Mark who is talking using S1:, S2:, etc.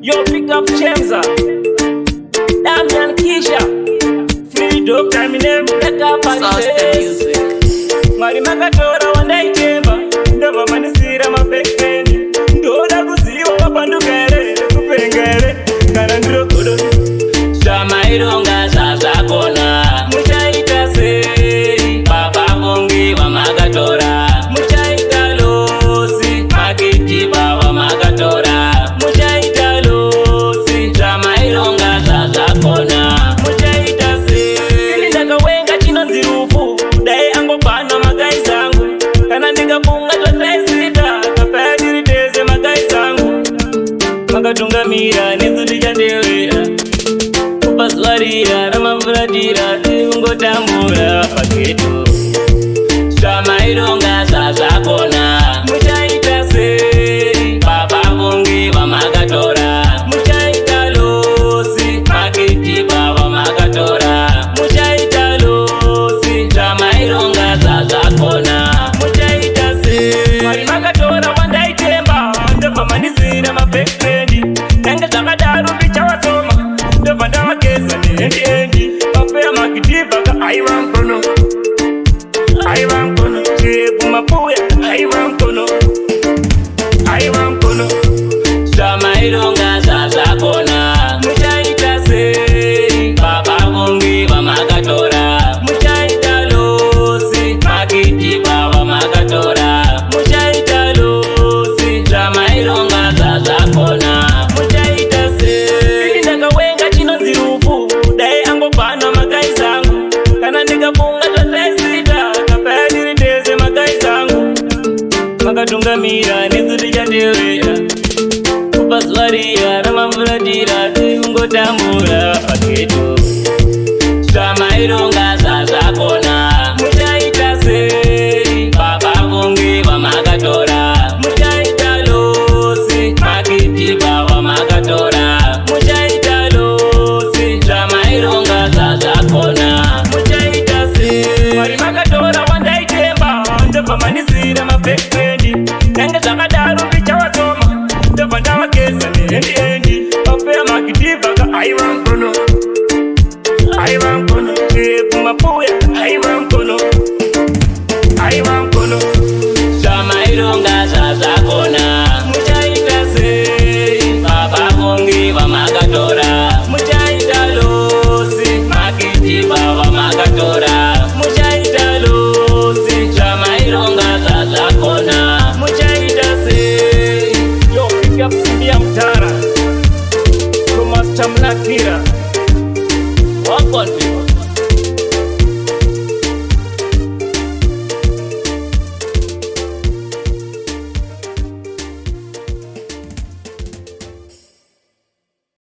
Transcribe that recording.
S1: Yo, pick up Chemza, Damian Kisha, Free Doctor Eminem,
S2: Sauce the music.
S1: Mwari makatora wandaitemba, ndobva mandisira mafekeni. Ndoda kuziva wapanduka here, kupenga here, kana ndiro godo.
S2: Zvamaironga zvazvakona, muchaita sei? Baba Vongi vamakatora, muchaita loss. Makitiba vamakatora, muchaita loss. Zvamaironga zvazvakona, muchaita sei?
S1: Ini ndakawenga chinonzi rufu, dai angobhanwa maguys angu. Kana ndikafunga zvataisita, kapaya tiri tese maguys angu. Makatungamira, nesu tichatevera. Kubva zuva riya ramafuratira, tiri kungotambura paghetto.
S2: Zvamaironga zvazvakona, muchaita sei? Baba Vongi vamakatora, muchaita loss. Makitiba vamakatora, muchaita loss. Zvamaironga zvazvakona, muchaita sei?
S1: Mwari makatora wandaitemba, ndobva mandisira mafekeni. Nange zvakadaro ndichavatsoma, ndobva ndavageza nehendi endi. Pafeya makidhibha ka, aiva mukono, aiva mukono. Chebvu mapuya, aiva mukono, aiva mukono.
S2: Zvamaironga zvazvakona, muchaita sei? Baba Vongi vamakatora, muchaita loss. Makitiba vamakatora, muchaita loss. Zvamaironga zvazvakona, muchaita sei?
S1: Ini ndakawenga chinonzi rufu, dai angobhanwa maguys angu. Kana ndikafunga zvataisita, kapaya tiri tese maguys angu. Makatungamira, nesu tichatevera.
S2: Kubva zuva riya ramafuratira, tiri kungotambura paghetto. Zvamaironga zvazvakona, muchaita sei? Baba Vongi vamakatora, muchaita loss. Makitiba vamakatora, muchaita loss. Zvamaironga zvazvakona, muchaita sei?
S1: Mwari makatora wandaitemba, ndobva mandisira mafekeni. Nange zvakadaro ndichavatsoma, ndobva ndavageza nehendi endi. Pafeya makidhibha ka, aiva mukono, aiva mukono. Chebvu mapuya, aiva mukono, aiva mukono.
S2: Zvamaironga zvazvakona, muchaita sei? Baba Vongi vamakatora, muchaita loss. Makitiba vamakatora, muchaita loss. Zvamaironga zvazvakona, muchaita sei?
S1: Yo, pick up Simbia Mtara, Thomas Chamnakira.
S2: Walk on people.